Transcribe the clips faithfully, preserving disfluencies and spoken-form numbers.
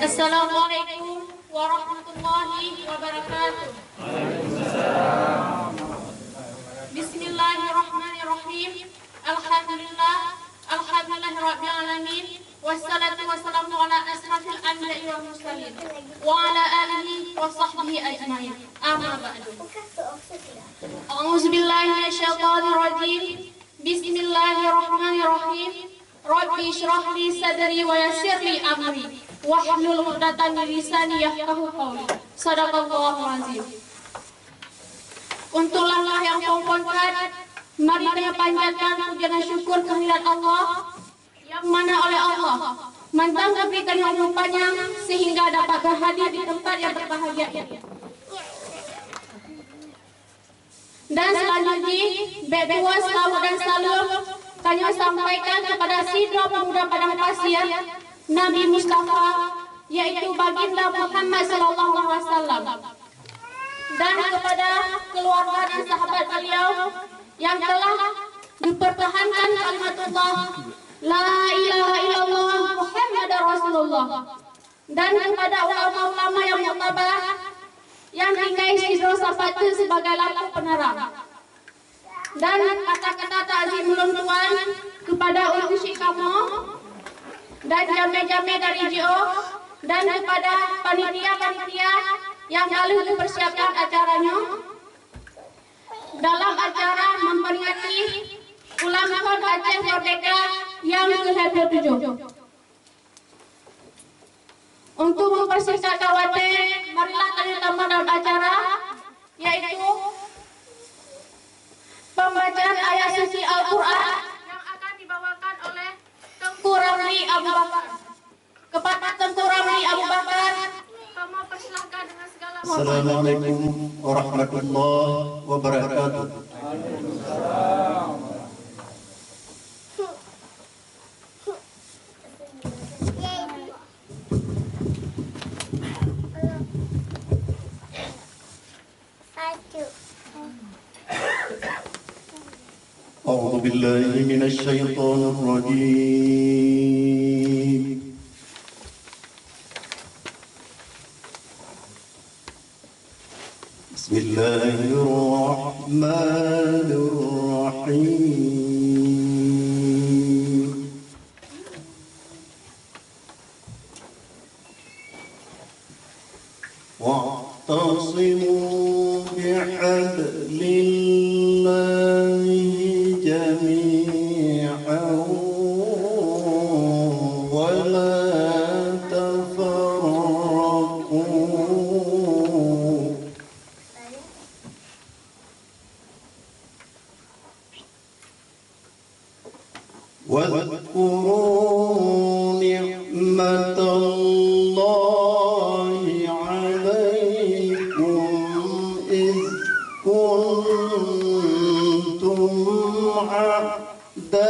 Assalamualaikum warahmatullahi wabarakatuh. Bismillahirrahmanirrahim. Alhamdulillah. Alhamdulillahirabbil alamin. Wassalatu wassalamu ala asrafil anbiya'i wal mursalin wa ala alihi wa sahbihi ajmain. Amma ba'du. A'udzubillahi minasyaitonirrajim. Bismillahirrahmanirrahim. Rabbi shrah li sadri wa yassir li amri wahlul 'uqdatam min lisani yafqahu qauli. Sadaqallahul azim. Untuk langkah nyang phon-phon that, mari tanyoe panjatkan puja dan syukur keuhadirat Allah, nyang mana oleh Allah mantong geubri tanyoe umu panyang sehingga dapat berhadir di tempat yang berbahagia ini. Dan selanjutnya, bèk tuwoe seulaweuet dan saleuem tanyoe sampaikan kepada sidroe pemuda padang pasir, Nabi Mustafa, yaitu Baginda Muhammad sallallahu alaihi wasallam, dan kepada keluarga dan sahabat beliau yang telah dipertahankan kalimatullah, La ilaha illallah Muhammadar Rasulullah. Dan kepada ulama-ulama yang muktabar yang tinggai sidroe sapat teuk sebagai lampu penerang. Dan kata-kata takzim ulôn tuan kepada ureueng syik kamoe dan jamé-jamé dari J O dan kepada panitia-panitia yang ka lheueh mempersiapkan acara nyoe dalam acara memperingati ulang tahun Aceh Merdeka yang ke lhèe ploh tujoh. Untuk mempersingkat watèe, marilah tanyoe tamong dalam acara, yaitu pembacaan ayat suci Al-Quran yang akan dibawakan oleh Teungku Ramli Abu Bakar. Kepada Teungku Ramli Abu Bakar, kamoe persilahkan dengan segala hormat. Assalamualaikum warahmatullahi wabarakatuh. أعوذ بالله من الشيطان الرجيم. بسم الله الرحمن الرحيم. واعتصموا بحبل الله جميعا ولا تفرقوا. واذكروا نعمة الله عليكم إذ كنتم أعداء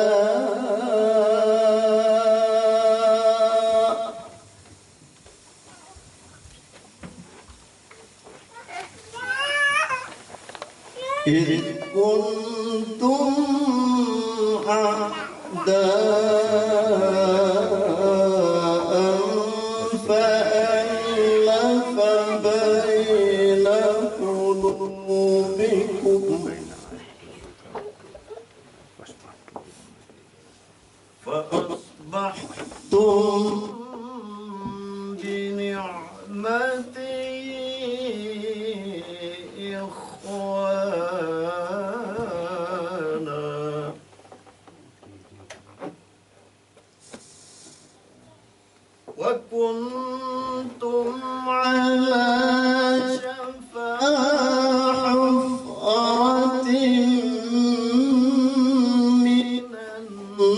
إذ كنتم أعداء فألف بين قلوبكم فأصبحتم بنعمته إخوانا وكنتم على شفا حفرة من النار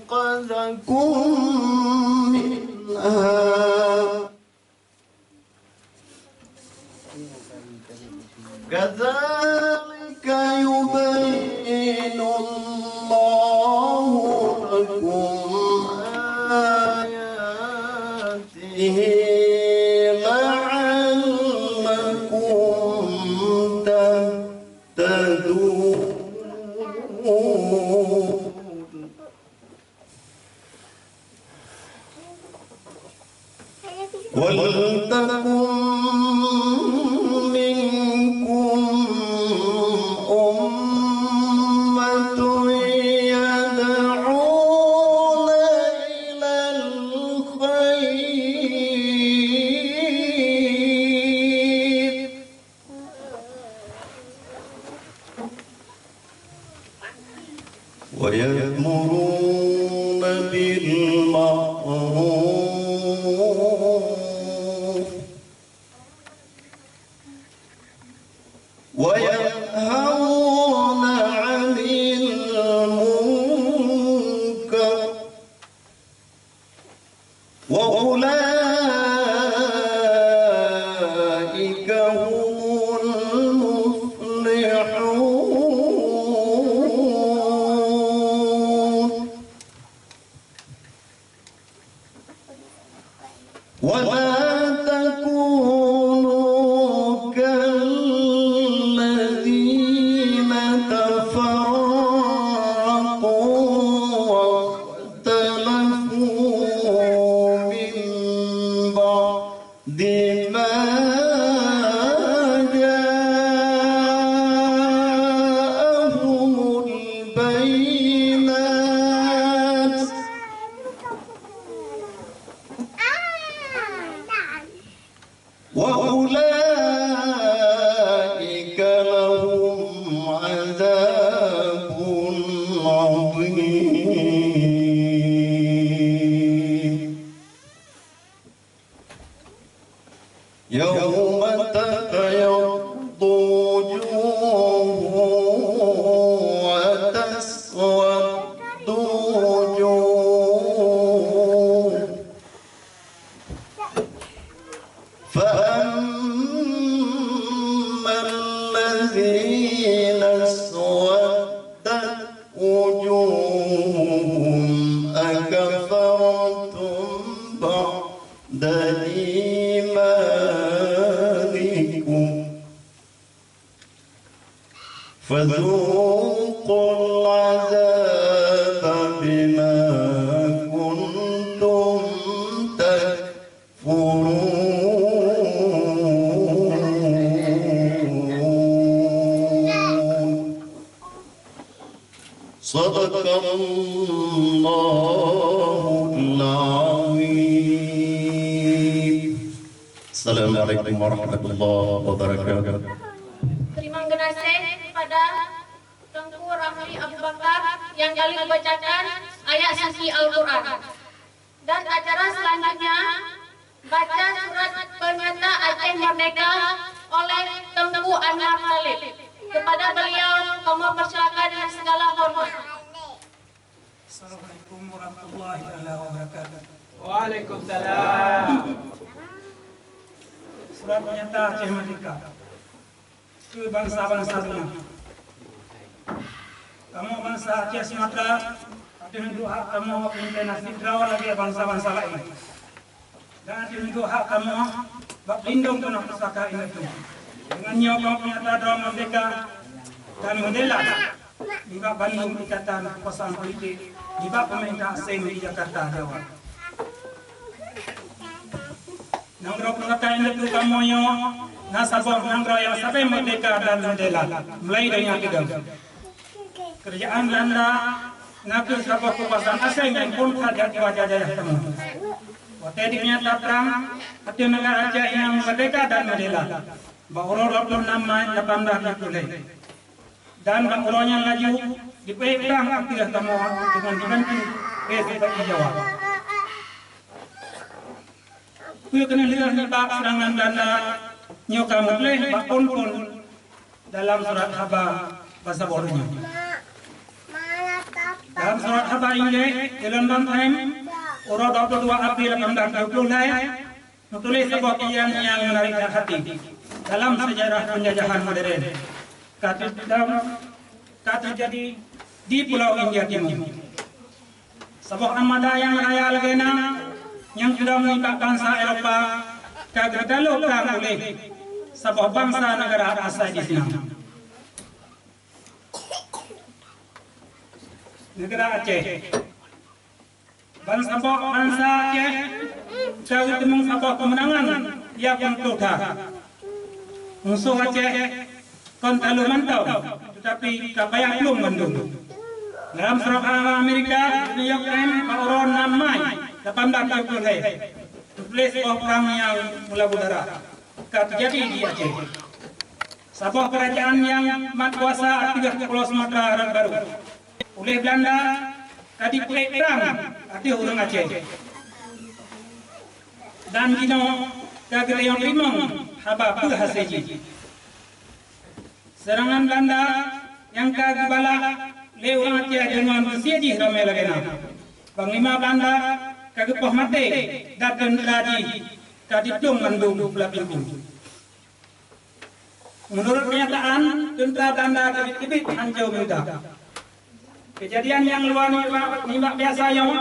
فأنقذكم منها كذلك يبين الله لكم آياته لعلكم ويأمرون بالمعروف وينهون عن المنكر وأولئك هم المفلحون. ولا تكونوا كالذين تفرقوا واختلفوا من بعد ما جاءهم البينات وأولئك لهم عذاب عظيم. يوم تبيض وجوه وتسود وجوه. فأما الذين اسودت وجوههم أكفرتم بعد إيمانكم فذوقوا العذاب بما كنتم تكفرون. صدق الله العظيم. Assalamualaikum warahmatullahi wabarakatuh. Terima kasih kepada Teungku Ramli Abu Bakar yang kali membacakan ayat suci Al-Quran. Dan acara selanjutnya, baca surat pernyataan Aceh Merdeka oleh Teungku Anwar Saleh. Kepada beliau, kami persilakan dengan segala hormat. Assalamualaikum warahmatullahi taala wabarakatuh. Waalaikumsalam. Surat pernyataan Aceh Merdeka. Keu bansa-bansa beuna. Kamoe bansa Aceh Sumatra, ateueh duek hak kamoe keuneuk na sidroe lagèe bansa-bansa laén. Dan ateueh duek hak kamoe bak lindong tanah pusaka indatu. Deungon nyoe kamoe peunyata droe merdeka dan meudèla nibak bandum ikatan keukuasaan politik nibak pemerintah asing di Jakarta, Jawa. Nanggroe peunatakan indatu kamoe nyoe na saboh nanggroe nyang sabe merdeka dan meudèla mulai donya keudong. Keurajeuen Beulanda na kheueh saboh keukuasaan asing nyang phon that jak jajah kamoe. Watèe dipeunyata prang ateueh neugara Aceh nyang merdeka dan meudèla, bak uroe dua ploh nam Mai lapan blah tujoh ploh lhèe, dan bak uroe nyan laju jipeuék prang ateueh kamoe deungon jibantu bèe sipa-i Jawa. Peue keuneuk lheueh nibak seurangan Beulanda nyoe ka meutuléh bak phon-phon dalam surat haba bansaboh donya. Dalam surat haba Inggréh, The London Times, uroe dua ploh dua April lapan blah tujoh ploh lhèe, meutuléh saboh kejadian nyang menarik that hati dalam sejarah penjajahan modern ka teu-, ka teujadi di Pulo India Timur. Saboh armada nyang raya lagèe na nyang keudong nibak bansa Eropa ka geutalo prang uléh saboh bansa neugara asai di sinan, neugara Aceh. Bansaboh bansa Aceh ka geuteumeung saboh keumeunangan nyang meutuha. Musoh Aceh kon talu mantong, teutapi ka payah plueng mandum. Dalam surat haba Amerika, New York Times, bak uroe nam Mai lapan blah tujoh ploh lhèe, teutuléh saboh prang nyang meulabu darah ka teujadi di Aceh. Saboh keurajeuen nyang mat kuasa ateueh Pulo Sumatra rot barô. Uleh Belanda ka jipeuék prang ateueh ureuëng Aceh. Dan jinoe ka geuteurimong haba peue hase jih. Seurangan Belanda nyang ka geubalak lé ureuëng Aceh deungon geusie jih ramé lagée na. Panglima Belanda ka geupoh maté dan teuntra jih ka jiplueng mandum u Pulo Pintu. Meunurot keunyataan, teuntra Belanda teubiet-teubiet hanco meuda. Keujadian nyang luwa nibak, nibak biasa nyoe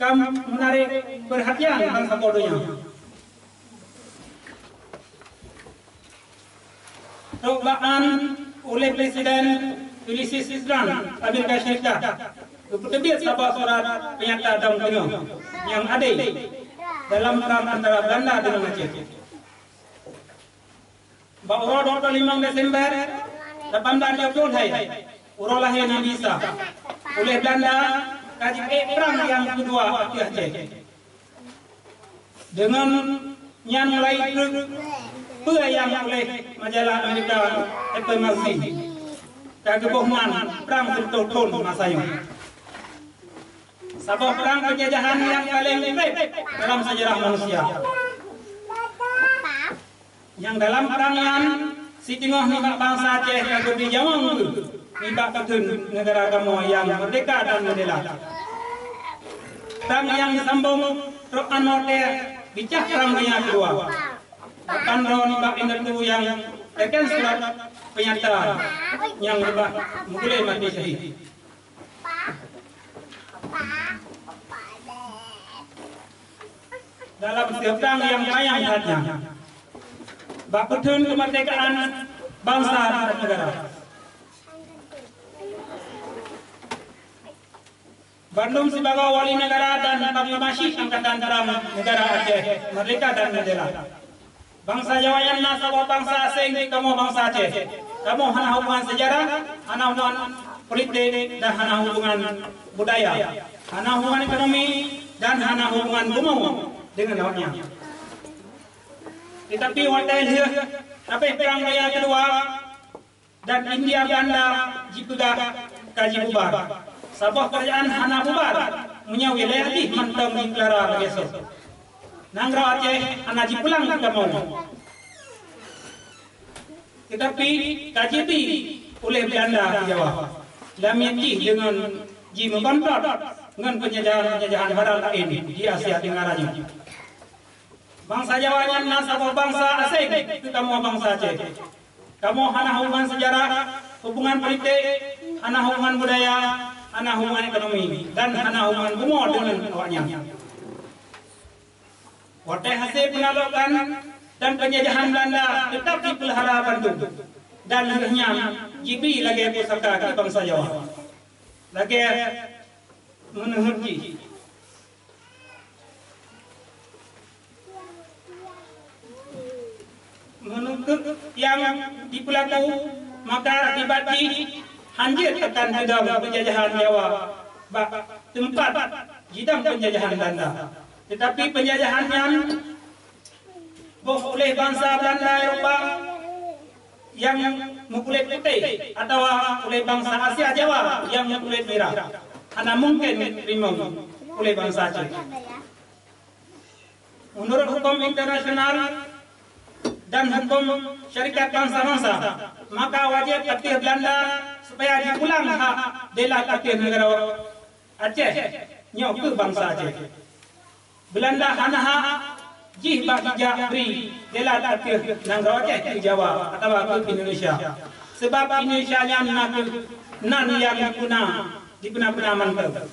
ka meunarék peurhatian bansaboh donya. Trok bak nyan, uleh Presiden Ulysses S. Grant, Amerika Syarikat, geupeuteubiet saboh surat peunyata dong teungoh nyang adé dalam prang antara Belanda deungon Aceh. Bak uroe dua puluh lima Desember lapan belas dua puluh hai, uroe lahé Nabi Isa, uleh Belanda ka jipeuék prang nyang keudua ateueh Aceh. Deungon nyan mulai treuk peue nyang uleh majalah Amerika People Magazine ka geuboh nan prang sireutôh thon masa nyoe. Saboh prang peunjajahan nyang paleng treb dalam seujarah manusia. Nyang dalam prang nyan, siteungoh nibak bansa Aceh ka geubri nyawöng geuh nibak peutheun neugara kamoe nyang meurdehka dan meudela. Prang nyang geusambong trok anoe teuh bicah Prang Donya Keudua. Bahkan droe nibak indatu nyang teken surat peunyata nyang reubah meuguléh maté syahid. Dalam sieuprang nyang panyang that nyan, bak peutheun keumeurdekaan bansa dan neugara. Bandum sibagoe wali neugara dan Panglima Syik Angkatan Prang Neugara Aceh Meurdehka dan Meudela. Bansa Jawa nyan na saboh bansa aséng keu kamoe bansa Aceh. Kamoe hana hubungan seujarah, hana hubungan politik, dan hana hubungan budaya, hana hubungan ekonomi, dan hana hubungan bumoe deungon awaknyan. Teutapi watée lheueh habéh Prang Donya Keudua, dan India Belanda jipeugah ka jibubar. Saboh keurajaan hana bubar meunyoe wilayah jih mantong jipeulara lagée soe. Nanggroe Aceh hana jipulang keu kamoe. Teutapi ka jibi uleh Belanda di Jawa, lamiet jih deungon jimeubantot ngon peunjajahan-peunjajahan barat laén di Asia Tenggara nyoe. Bansa Jawa nyan na saboh bansa aséng keu kamoe bansa Aceh. Kamoe hana hubungan seujarah, hubungan politik, hana hubungan budaya, hana hubungan ekonomi, dan hana hubungan bumoe deungon awaknyan. Watée hase peunalôkan dan peunjajahan Belanda teutap jipeulara bandum, dan lheueh nyan jibi lagée pusaka keu bansa Jawa. Lagée meuneuheuet jih. Meunurot nyang jipeulaku, maka akibat jih hanjeuet akan keudong peunjajahan Jawa bak teumpat jidong peunjajahan Belanda. Teutapi peunjajahan nyan boh uleh bansa Belanda Eropa nyang meukulét putéh atawa uleh bansa Asia Jawa nyang meukulét mirah hana mungken teurimong uleh bansa Aceh. Meunurot huköm internasional dan huköm syarikat bansa-bansa, maka wajéb ateueh Belanda supaya jipulang hak delat ateueh neugara Aceh nyoe keu bansa Aceh. Belanda hana hak jih bak jijak bri delat ateueh nanggroe Aceh keu Jawa atawa keu Indonesia, seubab Indonesia nyan na kheueh nan nyang jipeuna, jipeuna-peuna mantong.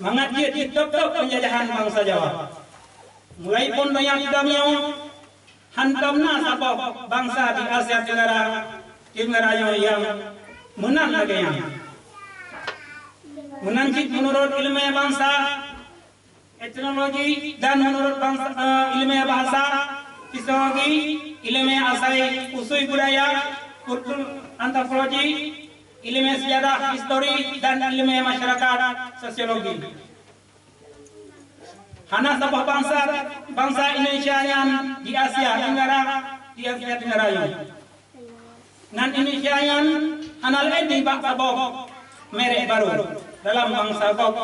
Mangat jeuet jitôb-tôb peunjajahan bansa Jawa. Mulai phon donya keudong nyoe, hántom na saboh bansa di Asia Tenggara, Tenggara nyoe nyang meunan lagée nyan. Meunan cit meunurot iéleumé bansa, etnologi, dan meunurot bansa, eh, iéleumé bahasa, filologi, iéleumé asai usui budaya, kultur, antropologi, iéleumé seujarah, histori, dan iéleumé masyarakat, sosiologi. Hana saboh bansa, bansa Indonesia nyan di Asia Tenggara, di Asia Tenggara nyoe. Nan Indonesia nyan hana laén nibak saboh merek barô dalam bansa gob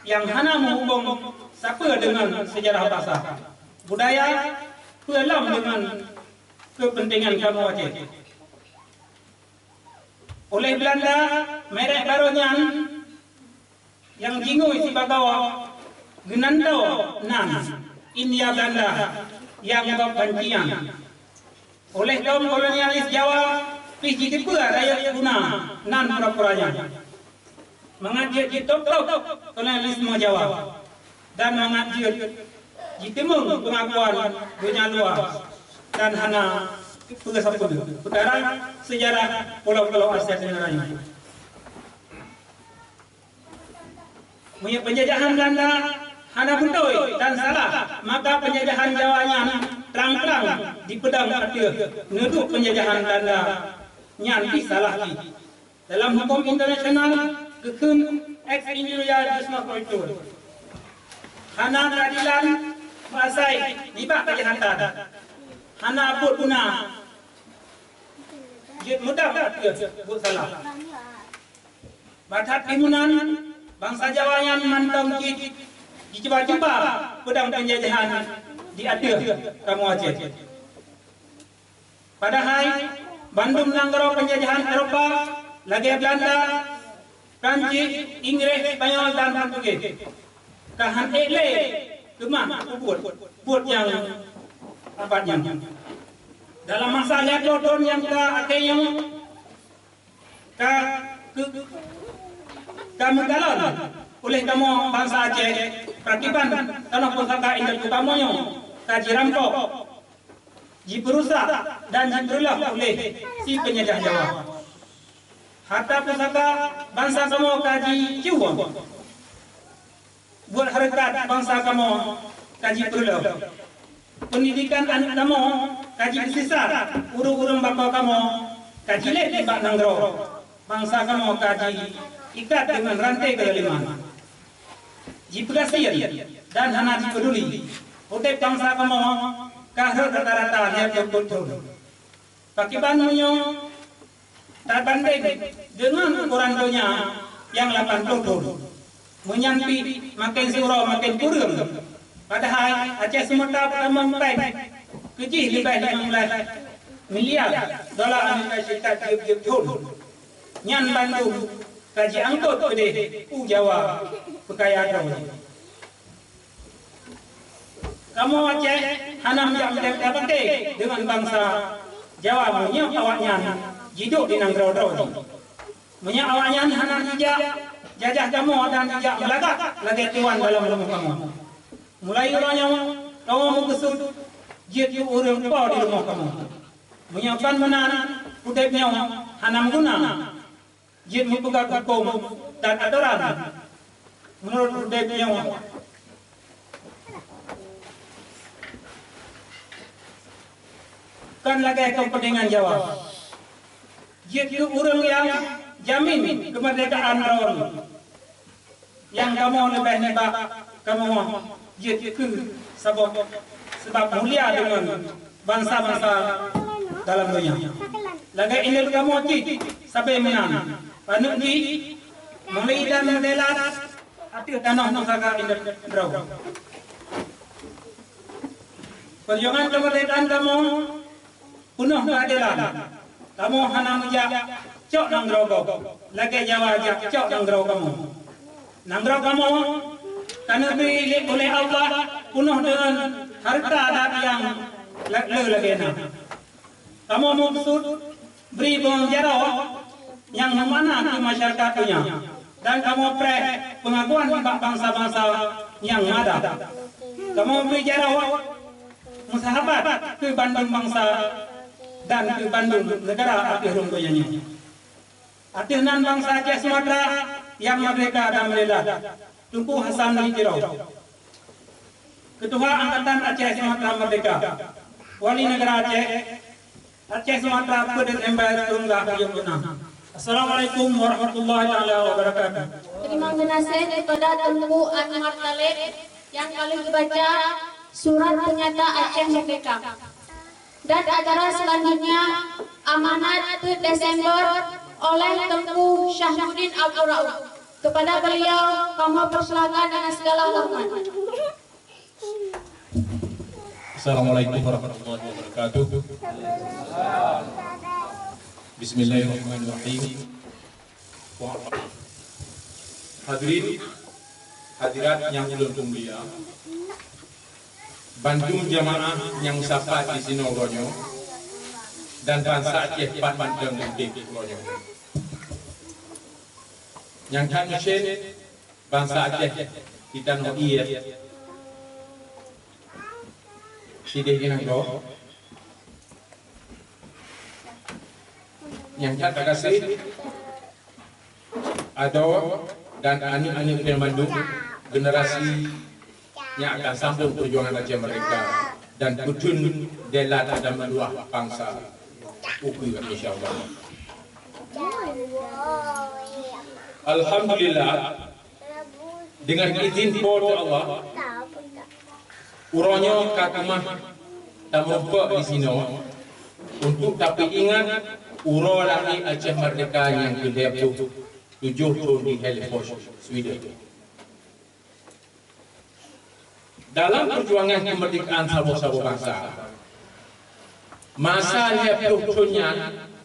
nyang hana meuhubong sapeue deungon seujarah basa, budaya, peue lom deungon keupeuntengan kamoe Aceh. Uléh Beulanda, merek barô nyan nyang jingui sibagoe geunantoe nan India Beulanda nyang gob banci nyan. Uléh kaum kolonialis Jawa pih jiteupeue rayeuk guna nan pura-pura nyan. Mangat jeuet jitôb-tôb kolonialisme Jawa dan mangat jeuet jiteumeung peungakuan donya luwa dan hana peue sapeue peukara seujarah pulo-pulo Asia Tenggara nyoe. Meunyoe peunjajahan Beulanda hana beutôi dan salah, maka peunjajahan Jawa nyan trang-trang dipeudong ateueh neuduek peunjajahan Beulanda nyan pih salah jih. Dalam huköm internasional geukheun ex injuria jus non creatur. Hana keuadilan meuasai nibak keujahatan. Hana buet guna jeuet meudong ateueh buet salah. Bak that pih meunan, bansa Jawa nyan mantong cit jicuba-cuba peudong peunjajahan di ateueh kamoe Aceh. Padahai bandum nanggroe peunjajahan Eropa lagée Beulanda, Prancis, Inggréh, Spanyol dan Portugis ka han ék lé keumah peubuet buet nyang abad nyan. Dalam masa lhée ploh thon nyang ka akhé nyoe, ka, ka meukalon uléh kamoe bansa Aceh, pakriban tanoh pusaka indatu kamoe nyoe ka jirampok, jipeurusak dan jipeureuloh uléh si peunjajah Jawa. Harta pusaka bansa kamoe ka jicuwa. Buet hareukat bansa kamoe ka jipeureuloh. Peundidikan aneuëk kamoe ka jipeusisa, ureuëng-ureuëng bako kamoe ka jilét nibak nanggroe. Bansa kamoe ka jiikat deungon ranté keuzaliman. Jipeugasien dan hana jipeuduli. Udeb bansa kamoe ka rhot rata-rata lhée peuet thon. Pakriban meunyoe tabandeng deungon ukoran donya nyang lapan ploh thon, meunyan pih maken siuroe maken kureueng. Padahai Aceh Sumatra peutamong péng keujih leubeh limong blaih miliar dola Amerika Syarikat tieb-tieb thon. Nyan bandum ka jiangkot keudeh u Jawa peukaya droe jih. Kamoe Aceh hana meujak meudeb tapaké deungon bansa Jawa meunyoe awaknyan jiduek di nanggroe droe jih. Meunyoe awaknyan hana jijak jajah kamoe dan jijak meulagak lagée tuwan dalam rumoh kamoe. Mulai uroe nyoe kamoe meukeusut jeuet keu ureuëng po di rumoh kamoe. Meunyoe kon meunan, udeb nyoe hana meuguna. Jeuet meupeugah huköm dan atoran meunurot udeb nyoe. Kon lagée keupeuntengan Jawa. Jeuet keu ureuëng nyang jamin keumeurdekaan droe. Nyang kamoe leubeh nibak kamoe jeuet keu saboh seubab mulia deungon bansa-bansa dalam donya. Lagée indatu kamoe cit sabe meunan, paneuk jih meuli dan meudelat ateueh tanoh pusaka indatu droe. Peujuangan keumeurdekaan kamoe peunoh keuadelan. Kamoe hana meujak cok nanggroe gob, lagée Jawa jak cok nanggroe kamoe. Nanggroe kamoe ka neubri lé, ulée Allah peunoh deungon hareuta dan nyang le lagée na. Kamoe meukeusut bri beungon jaroe nyang meumakna keu masyarakat donya. Dan kamoe preh peungakuan nibak bansa-bansa nyang madat. Kamoe bri jaroe meusahabat keu bandum bansa dan keu bandum neugara ateueh rhueng donya nyoe. Ateueh nan bansa Aceh Sumatra nyang meurdehka dan meulila, Teungku Hasan Ali Tiro, Keutuha Angkatan Aceh Sumatra Meurdehka, Wali Neugara Aceh, Aceh Sumatra, peuet Desember sikureueng blah tujoh puluh enam. Assalamualaikum warahmatullahi taala wabarakatuh. Terima kasih kepada Teungku Anwar Taleb yang kali dibaca surat pernyataan Aceh Merdeka. Dan acara selanjutnya, amanat peuet Desember oleh Teungku Syahruddin Abdul Rauf. Kepada beliau, kamoe persilakan dengan segala hormat. Assalamualaikum warahmatullahi wabarakatuh. Bismillahirrahmanirrahim. Hadirin, hadirat nyang ulôn peumulia, bandum jamaah nyang meusapat disinoe uroe nyoe, dan bansa Aceh pat mantong udeb uroe nyoe. Nyang that meusen, bansa Aceh di tanoh ié sideh inong gob. Nyang that tagaséh, adoe dan aneuk-aneuk geutanyoe mandum, generasi nyang akan sambong peujuangan Aceh Merdeka dan peuteun dela dan meutuah bansa ukeue, insyaallah. Alhamdulillah, deungon izin Po teu Allah, uroe nyoe ka keumah tameurumpok disinoe untuk tapeuingat uroe lahé Aceh Merdeka nyang keulhèe ploh tujoh thon di Helsingfors, Sweden. Dalam peujuangan keumeurdekaan saboh-saboh bansa, masa lhèe ploh thon nyan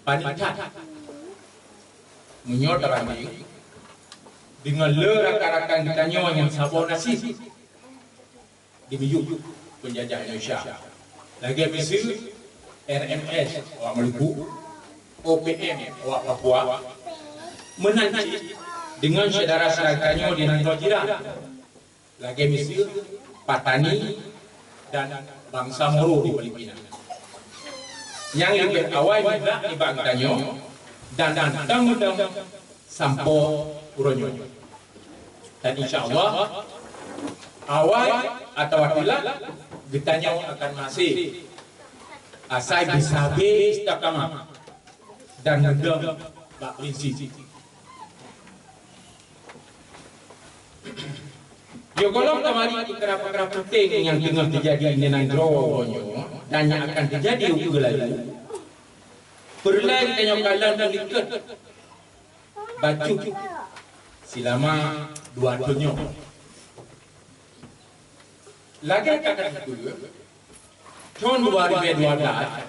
paneuk that. Meunyoe tabandeng deungon le rakan-rakan geutanyoe nyang saboh nasib di miyueb peunjajah Indonesia, lagèe miseue R M S awak Maluku, O P M awak Papua, meunan cit deungon syedara-syedara geutanyoe di nanggroe jiran, lagèe miseue Patani dan bansa Moro di Filipina, nyang leubeh awai meudak nibak geutanyoe dan mantong-mantong sampoe uroe nyoe. Dan insya Allah, awai atawa telat, geutanyoe akan maséh asai beusabe istiqamah dan meudong bak prinsip. Yoh gohlom tamari peukara-peukara penting nyang teungoh teujadi di nanggroe uroe nyoe dan nyang akan teujadi ukeue laju, peureulèe geutanyoe kalon likot bacut silama dua thon nyoe. Lagèe ka teupeue, thon dua ribèe dua blah,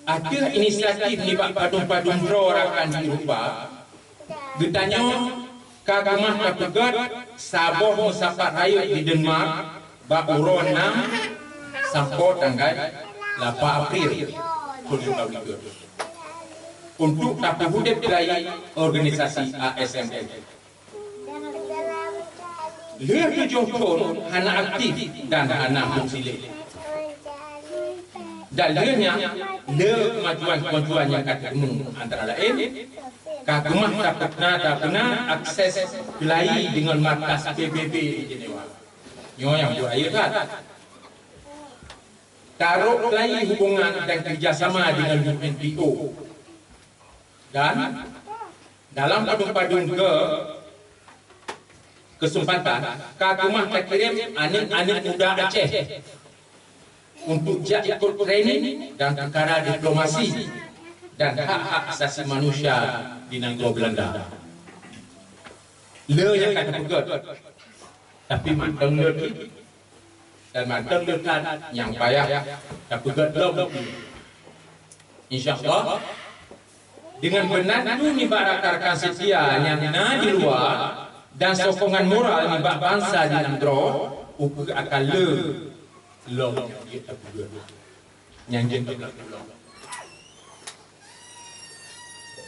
ateueh inisiatif nibak padum-padum droe rakan di Eropa, geutanyoe ka keumah tapeugöt saboh meusapat rayeuk di Denmark bak uroe nam sampoe tanggai lapan April thon dua ribèe dua blah, untuk tapeuudeb keurai organisasi A S M F. Lheueh tujoh thon hana aktif dan hana fungsi lé. Dan lheueh nyan, le keumajuan-keumajuan nyang ka teurimong antara laén, ka keumah tapeuna, tapeuna akses keulai deungon markas P B B di Jenewa. Nyoe nyang buet rayeuk that. Tarok keulai hubungan dan kerjasama deungon U N P O. Dan dalam padum-padum ke-, kesempatan, ka keumah takirém aneuk-aneuk muda Aceh untuk jak ikot training dan peukara diplomasi dan hak-hak asasi manusia di nanggroe Beulanda. Le nyang ka tapeugöt, tapi mantong le cit dan mantong le that nyang payah tapeugöt lom. Insya Allah, deungon beunantu nibak rakan-rakan seutia nyang na di luwa dan sokongan moral nibak bansa di nanggroe, ukeue akan le lom jeuet tapeugöt. Nyang jeuet tapeugöt lom.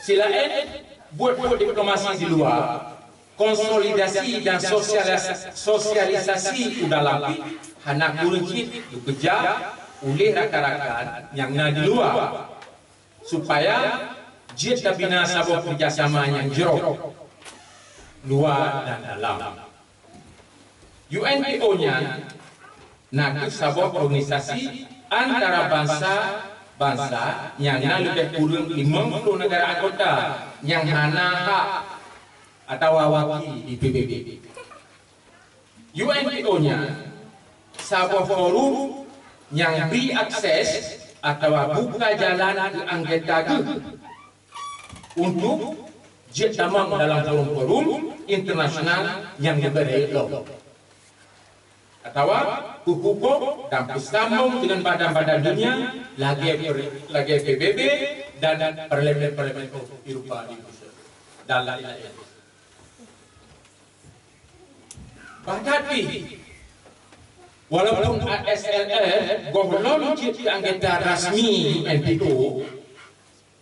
Silaén buet-buet diplomasi di luwa, konsolidasi dan sosialis-, sosialisasi u dalam pih hana kureueng cit geukeujak uléh rakan-rakan nyang na di luwa, supaya jeuet tabina saboh keurjasama nyang jroh luwa dan dalam. U N P O nyan na kheueh saboh organisasi antara bansa-bansa nyang na leubeh kureueng limong ploh neugara anggota nyang hana hak atawa waki di P B B. U N P O nyan saboh forum nyang bri akses atawa buka jalan keu anggota geuh untuk jeuet tamong dalam forum-forum internasional nyang leubeh rayeuk lom, atawa peuhukôm dan peusambông dengan badan-badan dunia lagèe per-, lagèe P B B dan parlemen-parlemen Eropa di Brussel dan laén-laén. Bahkan pih, walaupun A S L R gohlom jeuet keu anggota rasmi U N P O,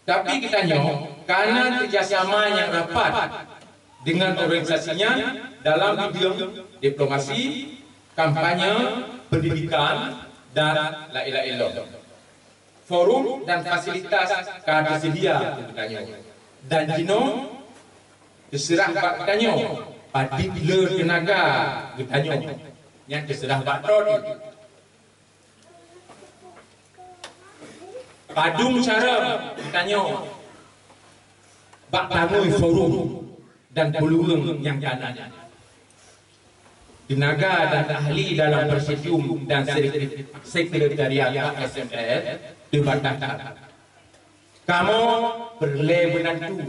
tapi geutanyoe kana kerjasama nyang rapat dengan organisasi nyan dalam bidang diplomasi, kampanye, pendidikan, dan laén-laén lom. Forum dan fasilitas ka teuseudia keu geutanyoe. Dan jinoe teuseurah bak geutanyoe padit le teunaga geutanyoe nyang teuseurah bak droe. Padum cara geutanyoe bak tamui forum dan peuluweung nyang kana nyan. Teunaga dan ahli dalam presidium dan sekre-, sekretariat A S M R teubatas that. Kamoe peureulèe beunantu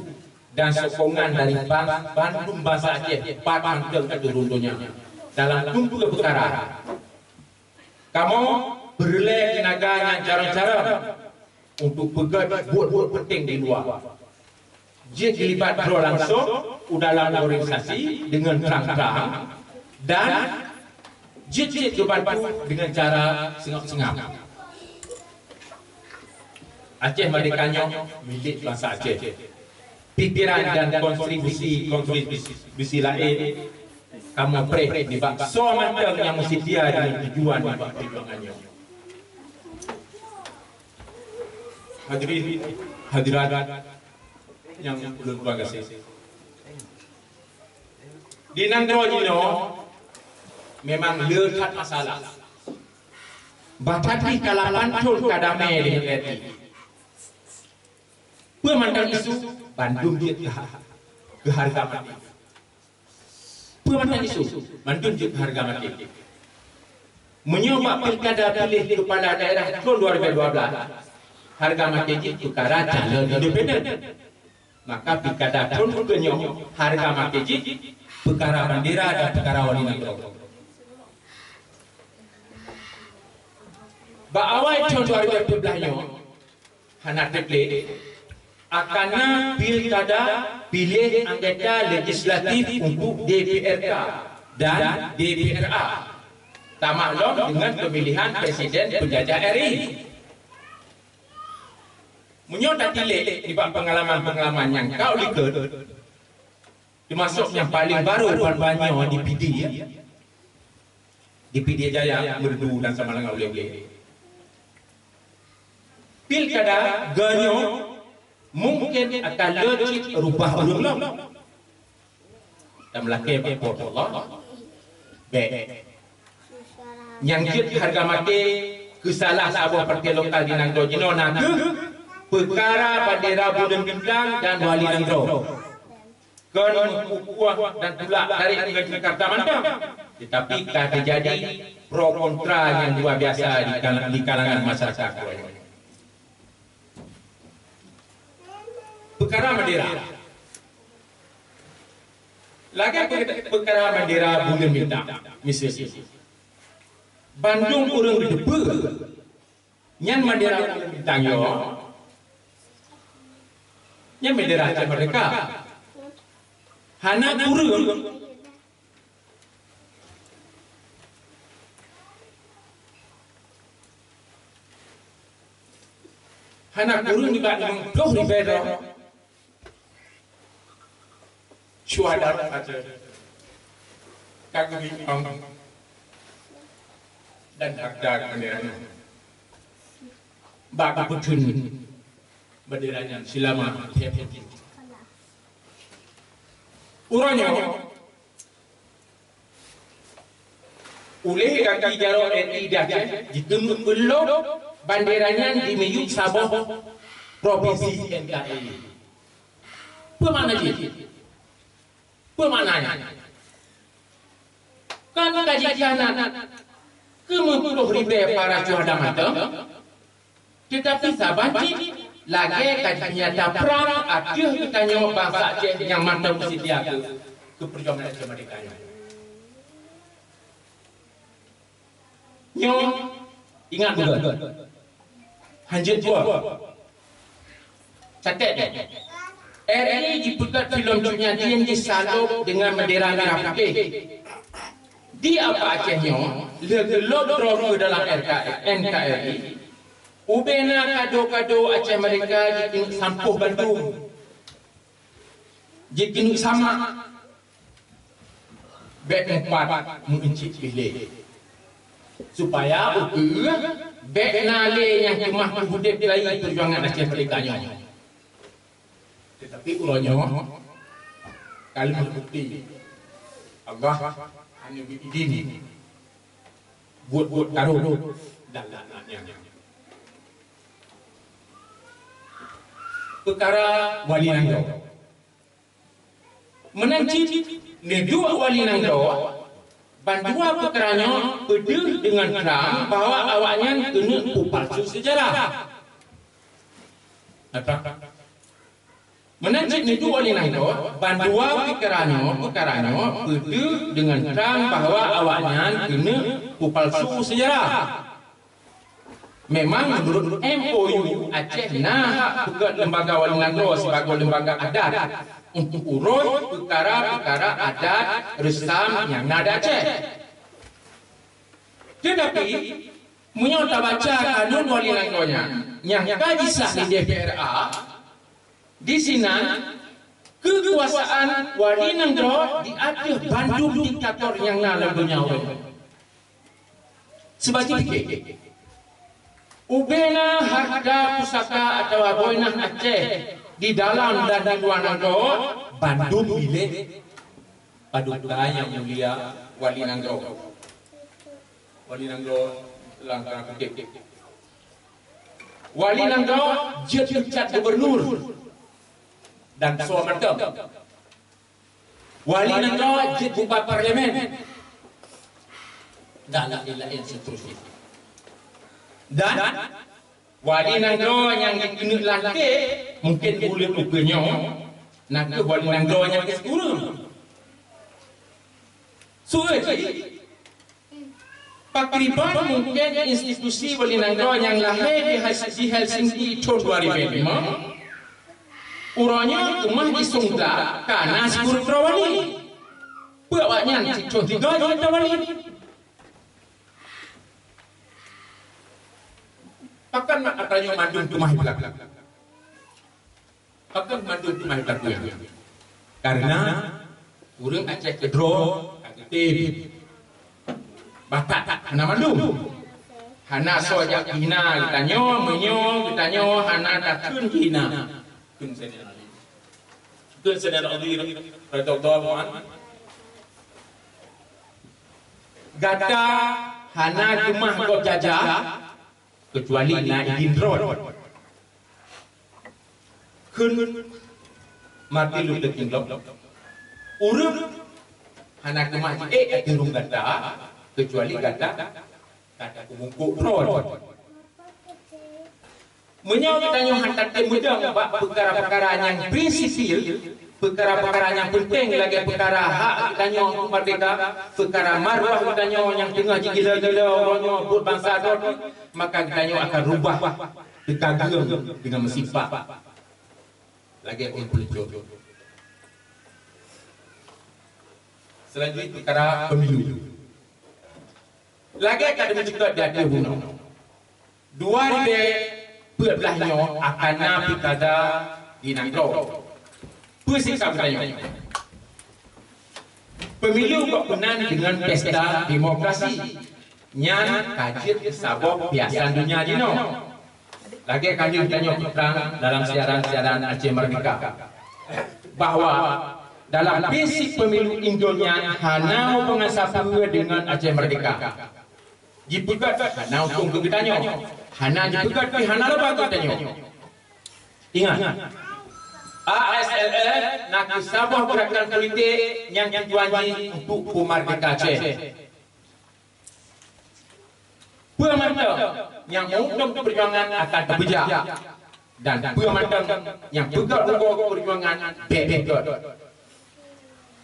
dan sokongan dari ban-, bandum bansa Aceh pat mantong ateueh rundonyan dalam tumpeue peukara. Kamoe peureulèe teunaga nyang carông-carông untuk peugèt buet-buet peunteng di luwa. Jeuet geulibat droe langsông u dalam organisasi deungon trang-trang dan jeuet-jeuet geubantu deungon cara seungab-seungab. Aceh Merdeka nyoe milék bansa Aceh. Pikiran dan kontribusi-kontribusi laén kamoe preh nibak soe mantong nyang meuseutia deungon tujuan nibak peujuangan nyoe. Hadirin hadirat nyang ulôn tuan gaséh. Di nanggroe jinoe memang le that masalah. Bahkan pih ka lapan thon ka damé deungon R I. Peue mantong isu bandum jeuet keu ha-, keu hareuga maté. Peue mantong isu bandum jeuet keu hareuga maté. Meunyoe bak pilkada piléh keupala daerah thon dua ribu dua belas, hareuga maté jih peukara calon independen. Maka pilkada thon keunyoe hareuga maté jih peukara bandera dan peukara wali nanggroe. Bak awai thon dua ribu dua belas nyoe, hana treb lé, akan na pilkada piléh anggota legislatif untuk D P R K dan D P R A, tamah lom deungon pemilihan presiden penjajah R I. Meunyoe tatilék nibak peungalaman-peungalaman nyang ka u likot, teumasok nyang paleng barô ban-ban nyoe di Pidie, ya. Di Pidie Jaya, Meureudu dan Samalanga ulée-ulée. Pilkada geuh nyoe mungken akan le cit rubah ureuëng lom. Tameulakée bak Po teu Allah, bék. Nyang jeuet hareuga maté keu salah saboh partai lokal di nanggroe jinoe na kheueh peukara bandera buleuen bintang dan wali nanggroe. Kon meupukoh dan tulak tarék ngon Jakarta mantong, teutapi ka teujadi pro kontra nyang luwa biasa di kal-, di kalangan masyarakat. Peukara bandera. Lagée pe-, peukara bandera buleuen bintang, miseue. Bandum ureuëng geuteupeue nyan bandera buleuen bintang nyoe, nyan bandera Aceh Merdeka. Hana kureueng, hana kureueng nibak limong ploh ribée droe syuhada Aceh ka geubri ong dan hareuta keu bandera nyoe. Bak geupeutheun bandera nyan seulama tieb-tieb uroe nyoe, uléh gaki jaroe R I di Aceh jikeuneuk bandera nyan di miyueb saboh propinsi N K R I. Peue makna jih? Peue makna nyan? Kan ka jikheun keu meupuloh ribée para syuhada mantong, teutapi saban cit lagée ka jeuet nyata prang ateueh geutanyoe bansa Aceh nyang mantong seutia keu, keu peujuangan Aceh Merdeka nyoe. Nyoe ingat beugét. Hanjeuet dua. Catat deh. R I jipeugét filem Cut Nyak Dhien jisalôb deungon bendera mirah putéh. Di Aba Aceh nyoe, lheueh geulôb droe keu dalam R K, N K R I, ubena kado-kado Aceh Merdeka jikeuneuk sampôh bandum. Jikeuneuk samak. Bék meupat meu-euncit pih lé. Supaya ukeue bék na lé nyang keumah peuudeb lagée peujuangan Aceh Merdeka nyoe. Teutapi uroe nyoe, ka lheueh bukeuti Allah hana geuidin buet-buet karot dan laknat nyan. Peukara wali nanggroe. Meunan cit neuduek wali nanggroe, bandua peukara nyoe peudeuh deungon trang bahwa awaknyan keuneuk peupalsu seujarah. Meunan cit neuduek wali nanggroe, bandua peukara nyoe, peukara nyoe peudeuh deungon trang bahwa awaknyan keuneuk peupalsu seujarah. Memang meunurot M O U, Aceh na hak peugét lembaga wali nanggroe sibagoe lembaga adat untuk urus peukara-peukara adat reusam nyang na di Aceh. Teutapi, meunyoe tabaca kanun wali nanggroe nyan, nyang ka jisah lé D P R A, disinan keukuasaan wali nanggroe di ateueh bandum diktator nyang na lam donya uroe nyoe. Cuba jipike, ubena hareuta pusaka atawa boinah Aceh di dalam dan di luwa nanggroe bandum milék Paduka Yang Mulia Wali Nanggroe. Wali Nanggroe lam tanda kutip. Wali Nanggroe jeuet peucat gubernur dan soe mantong. Wali nanggroe jeuet buka parlemen dan laén-laén seuterusnya. Dan wali nanggroe nyang jikeuneuk lantik mungken buleuen ukeue nyoe na kheueh wali nanggroe nyang keu sikureueng. Sue cit, pakriban mungken institusi wali nanggroe nyang lahé di Has-, di Helsinki thon dua ribu lima, uroe nyoe keumah jisungkla ka na sikureueng droe wali. Peue awaknyan sithon tiga jeuet wali? Pakon mak atra nyoe mandum keumah jipeulaku? Pakon mandum teuma takue? Karena ureuëng Aceh keudroe ka geutem. Batat hana mandum. Hana soe jak hina geutanyoe, meunyoe geutanyoe hana takheun hina. Kheun Saidina Ali. Kheun Saidina Ali radhiyallahu anhu. Gata hana keumah gob jajah, keucuali na idin droe. Kheun Martin Luther King lom, ureuëng hana keumah jiék ateueh rhueng gata, keucuali gata ka tapeumungkôk droe. Meunyoe geutanyoe hana tatem meudong bak peukara-peukara nyang prinsipil, peukara-peukara nyang peunteng lagée peukara hak geutanyoe untuk merdeka, peukara maruah geutanyoe nyang teungoh jigila-gila uroe nyoe buet bansa droe, maka geutanyoe akan rubah teuka geueng deungon meusipak lagée ureuëng peuleucok. Selanjutnya peukara pemilu. Lagée ka teumeuteuka di ateueh bunoe, dua ribée peuet blaih nyoe akan na pilkada di nanggroe. Peue sikap geutanyoe? Pemilu kok meunan deungon pesta demokrasi. Nyan ka jeuet saboh piasan donya jinoe. Lagée ka lheueh tanyoe peutrang dalam siaran-siaran Aceh Merdeka, bahwa dalam prinsip pemilu indon nyan hana hubungan sapeue deungon Aceh Merdeka. Jipeugét hana untông keu geutanyoe, hana jipeugét pih hana laba keu geutanyoe. Ingat, A S L F na kheueh saboh geurakan politik nyang tujuan jih untuk peumerdeka Aceh. Peue mantong nyang meuuntông peujuangan akan teupeujak. Dan peue mantong nyang peugöt rugoe peujuangan bèk peugöt.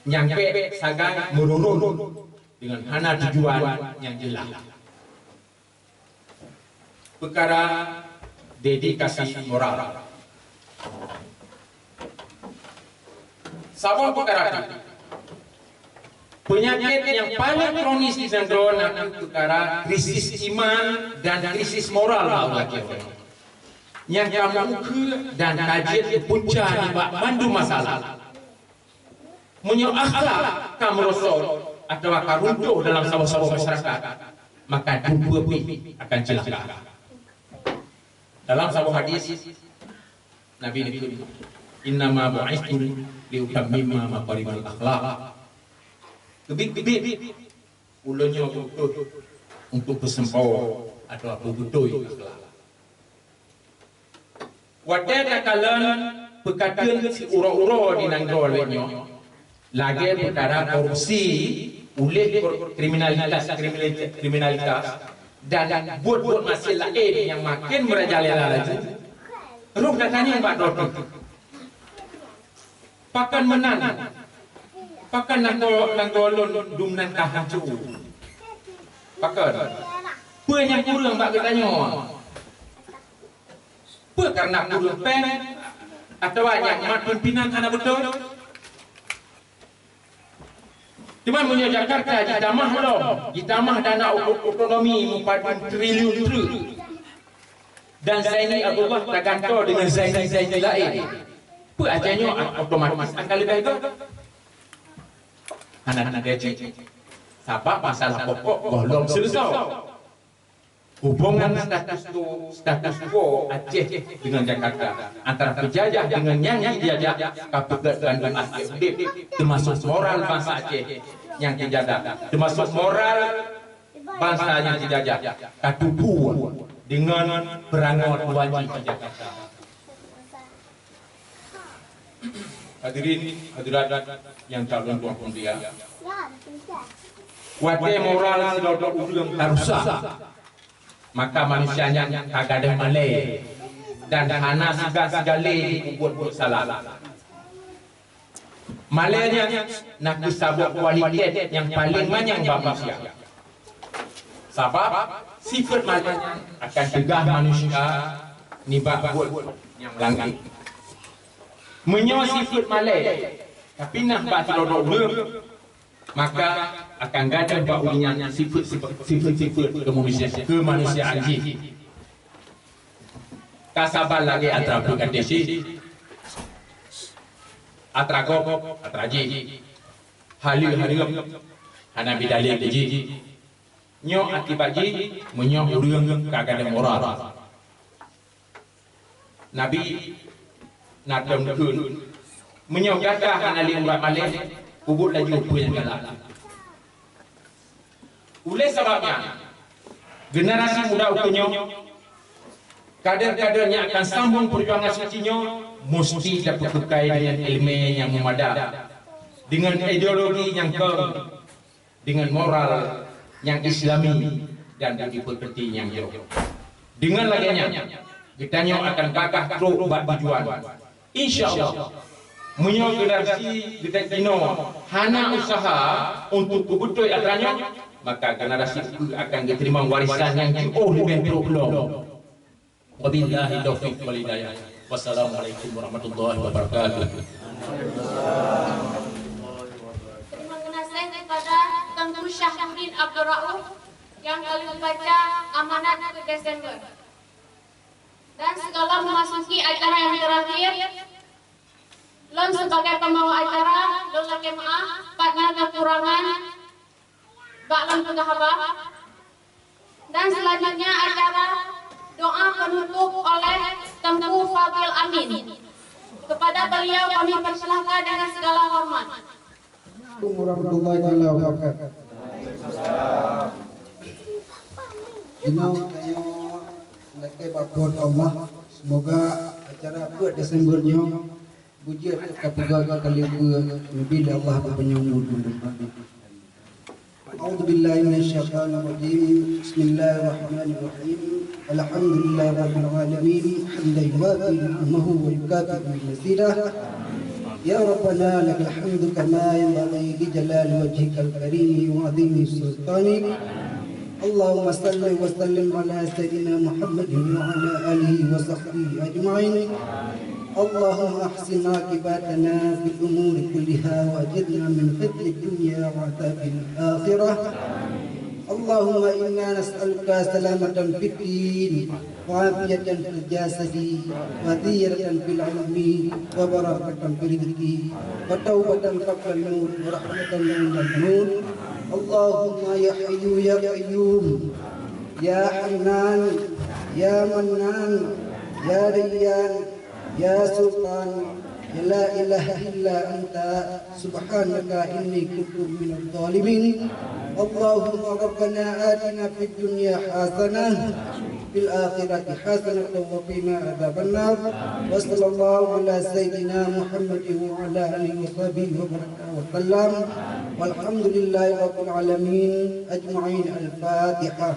Nyang bèk sagai meururot deungon hana tujuan nyang jeulaih. Peukara dedikasi moral. Saboh peukara teuh, peunyakét nyang paleng kronis di nanggroe na kheueh peukara krisis iman dan krisis moral bak ureueng. Nyang ka meukeue dan ka jeuet keu punca nibak mandum masalah. Meunyoe akhlak ka meurosot atawa ka runtoh dalam saboh-saboh masyarakat, maka dum peue pih akan ceulaka. Dalam saboh hadis, Nabi neukheun, "Innama bu'itstu liutammima makarimal akhlak." Keubiet-keubiet ulôn nyoe geuutus untuk peusampoe atawa peubeutôi akhlak. Watèe takalon peukateuen siuroe-uroe di nanggroe lagèe nyoe, lagèe peukara korupsi, uléh kor-, kriminalitas, kriminalitas, kriminalitas, dan buet-buet maksiat laén nyang maken meurajalela laju, roh gata nyoe bak droe teuh. Pakon meunan? Pakon nanggroe, nanggroe lôn dum nan ka hanco? Pakon? Peue nyang kureueng bak geutanyoe? Peue kareuna kureueng péng atawa nyang mat pimpénan hana beutôi? Teuma meunyoe Jakarta jitamah lom, jitamah dana oto-, otonomi meupadum triliun treuk, dan Zaini Abdullah tagantoe deungon Zaini-Zaini laén, peue aja nyoe otomatis akan leubeh göt? Hana, hana lagèe cit. Sabab masalah pokok gohlom seuleusoe. Hubongan status quo, status quo Aceh deungon Jakarta, antara peujajah deungon nyang jijajah, ka peugöt bandum aspek udép, teumasok moral bansa Aceh nyang teujaga, teumasok moral bansa nyang teujaga, ka tupu deungon peurangoe tuan jih di Jakarta. Hadirin hadirat nyang ka lôn tuan mulia, watèe moral sidroe ureueng ka rusak, maka manusia nyan ka gadôh malèe dan hana siga-siga lé jipeubuet buet salah. Malèe nyan na kheueh saboh kualitas nyang paleng manyang bak manusia. Sabab sifeuet malèe nyan akan teugah manusia nibak buet nyang meulangkah. Meunyoe sifeuet malèe tapinah bak sidroe ureueng, maka akan gadôh bak ureueng nyan sifeuet-sifeuet, sifeuet-sifeuet keumanusia-, keumanusiaan jih. Ka saban lagèe atra peukaté cit, atra gob, atra jih, haleue hareuem, hana bidalil jih. Nyoe akibat jih meunyoe ureueng ka gadôh moral. Nabi na lom kheun, "Meunyoe gata hana lé urat malèe, peubuet laju peue nyang galak." Oleh sabab nyan, generasi muda ukeue nyoe, kader-kader nyang akan sambong peujuangan suci nyoe, musti tapeupeukai deungon ileumèe nyang meumada, deungon ideologi nyang kong, deungon moral nyang islami dan budi peukeurti nyang jroh. Deungon lagèe nyan, geutanyoe akan bagaih trok bak tujuan. Insya Allah, meunyoe generasi geutanyoe jinoe hana useuha untuk peubeutôi atra nyoe, maka generasi ukeue akan geuteurimong warisan nyang jiôh leubeh trok lom. Wabillahi taufiq wal hidayah. Wassalamualaikum warahmatullahi wabarakatuh. Terima kasih kepada Teungku Syahruddin Abdul Rauf yang ka lheueh baca amanat keu Desember. Dan segala memasuki acara yang terakhir, lôn sebagai pembawa acara, lôn lakèe meu'ah, pat na keukurangan, bak lôn peugah haba. Dan selanjutnya acara doa penutup oleh Teungku Fadil Amin. Kepada beliau kami persilakan dengan segala hormat. Assalamualaikum warahmatullahi taala wabarakatuh. Jinoe tanyoe lakèe bak Po teu Allah, semoga acara peuet Desember nyoe beujeuet ka peugah ka lheueh neubi lé Allah bak panyang umur. أعوذ بالله من الشيطان الرجيم. بسم الله الرحمن الرحيم. الحمد لله رب العالمين، حمدا يوافي نعمه ويكافئ مزيده. يا ربنا لك الحمد كما ينبغي لجلال وجهك الكريم وعظيم سلطانك. اللهم صل وسلم على سيدنا محمد وعلى آله وصحبه أجمعين. اللهم أحسن عاقبتنا في الأمور كلها وأجرنا من خزي الدنيا وعذاب الآخرة. اللهم إنا نسألك سلامة في الدين وعافية في الجسد وزيادة في العلم وبركة في الرزق وتوبة قبل الموت ورحمة عند الموت. اللهم يا حي يا قيوم، يا حنان، يا منان، يا ديان، يا سلطان، يا لا إله إلا أنت، سبحانك إني كنت من الظالمين. اللهم ربنا آتنا في الدنيا حسنة، في الآخرة حسنة وقنا عذاب النار. وصلى الله على سيدنا محمد وعلى آله وصحبه وبارك وسلم. والحمد لله رب العالمين أجمعين. الفاتحة.